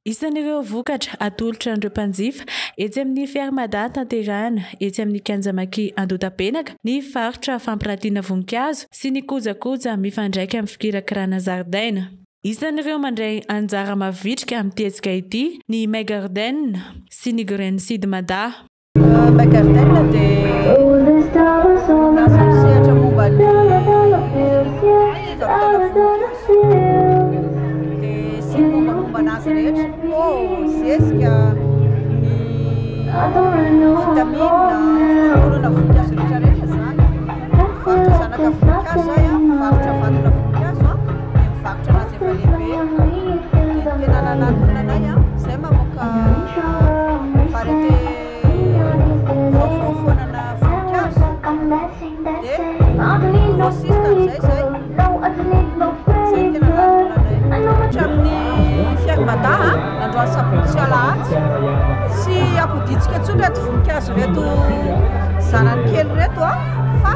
Isan'ireo vokatra atolotra an'ireo mpanjifa etsy amin'ny Fiarimada tanterahina etsy amin'ny Kianja Maki Andotapenaka ny varotra fampiratiana voninkazo sy ny kojakoja mifandraika amin'ny fikirakirana zaridaina. Isan'ireo mandray anjara mavitrika amin'ity hetsika ity ny My Garden sy ny Green Seed Mada. My Garden dia orinasa misehatra momba ny fivarotana voninkazo dia sy ny mombamomba anazy rehetra, pot, zezika, ny vitamine, fikolokoloana voninkazo rehetra rehetra izany. Mivarotra zanaka voninkazo izahay, mivarotra vatona voninkazo dia mivarotra anazy efa lehibe. Dia ny tena nananona anay, izay mamoaka variété vaovao foana na voninkazo dia grossiste amin'izay izay. Izay no tena nananona anay. Hatramin'ny Fiarimada, androany sabotsy sy alahady, tsy ampodintsika intsony ireto voninkazo ireto zanany kely ireto fa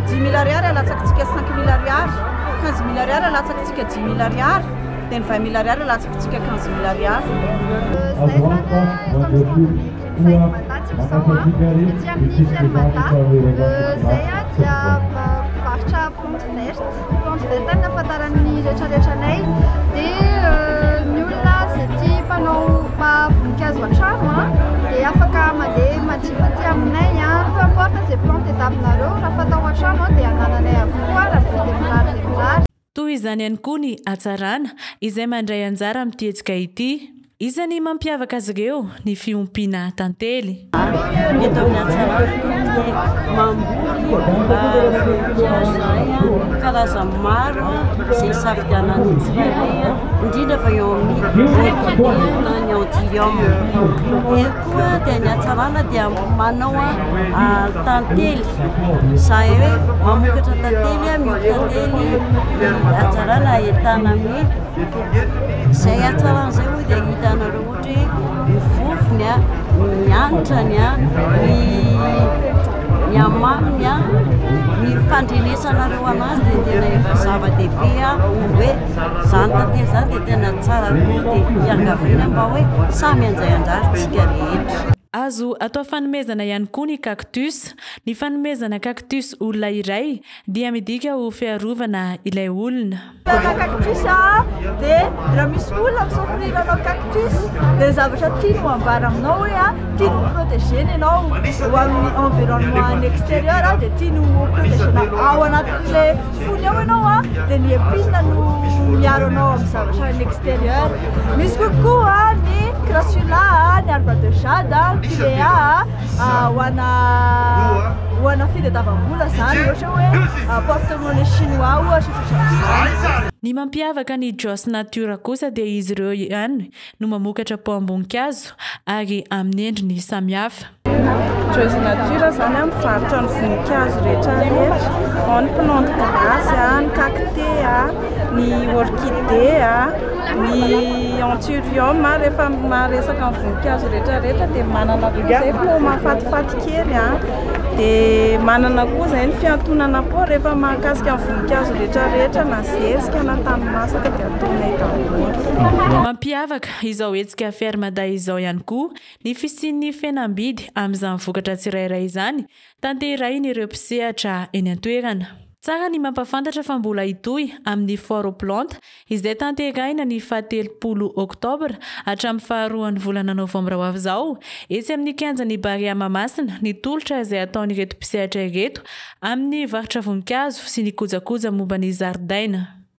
5000 ariary alatsakitsika 5000 ariary, 15000 ariary alatsakitsika 10000 ariary, dia ny 20000 ariary alatsakitsika 15000 ariary. Zay zany eto amin'ny stand ny Green Side Mada tsika izao ety amin'ny Fier Mada. Zay dia mpivarotra plante verte, plante verte no ahafantaran'ny rehetrarehetra anay. Dia ny olona izay tia mpanao voninkazo an-trano dia afaka mandeha manjifa aty aminay. Peu importe izay plante tadiavinareo, raha fatao an-trano dia anananay avokoa raha mividy mirary dia mirary. Toy izany ihany koa ny hatsarana izay mandray anjara amin'ity hetsika ity. Isan'ny mampiavaka azy ireo ny fiompiana tantely. Eto amin'ny hatsarana dia mamboly voninkazo izahay karazany maro izay isafidianan'ny tsirairay indrindra fa eo amin'ny orchidée na ny anthurium. Eo koa dia ny hatsarana dia manao tantely izay hoe mamokatra tantely, miompy tantely ny hatsarana ahitana amin'ny izay hatsarana izay moa dia hitanareo ohatra hoe ny vovony, ny hanitrany, ny ny hamaminy, ny fandrenesanareo anazy dia tena efa zava-dehibe hoe izany tantely izany dia tena tsara tokoa dia iangaviana mba hoe samy handray anjara isika rehetra. Azo atao fanomezana ihany koa ny cactus. Ny fanomezana cactus olona iray dia midika ho fiarovana ilay olona. Tena cactus a, dia raha misy olona mi-s'offrir anao cactus dia ny zavatra tiany ho ambara aminao hoe a, tiany ho protéger-ny ianao ho amin'ny environnement any extérieur dia tiany ho protéger-na ao anatin'ilay fony ao ianao a, dia ny épine no miaro anao amin'ny zavatra any extérieur. Misy kokoa ny crassula, ny arbre de jade, ny pilea ho ana ho ana fitadiavam-bola izany ohatra hoe porte monnaie chinois ohatra ohatrohatran'izany. Ny mampiavaka ny Joss Nature kosa dia izy ireo ihany no mamokatra paom-boninkazo ary amin'ny endriny samihafa. Joss Nature izany mivarotra ny voninkazo rehetra rehetra, ao ny plante grasse, ny cactée, ny orchidée, ny anthurium. Rehefa maharesaka ny voninkazo rehetra rehetra dia manana koa izay pot mahafatifaty kely, dia manana koa izay ny fiantonana pot rehefa mahakasika ny voninkazo rehetra rehetra na zezika na tany masaka dia ataonay daholo. Mampiavaka izao hetsika Fermada izao ihany koa ny fisian'ny fihenam-bidy amin'izany vokatra tsirairay izany tanterahin'ireo mpisehatra eny an-toerana. Tsara ny mampafantatra fa mbola hitohy amin'ny Foire aux plantes izay tanterahina ny faha-30 oktobra hatramin'ny faharoan'ny volana novambra ho avy izao etsy amin'ny kianjan'ny Barea Mahamasina ny tolotra izay ataon'ireto mpisehatra ireto amin'ny varotra voninkazo sy ny kojakoja momba ny zaridaina.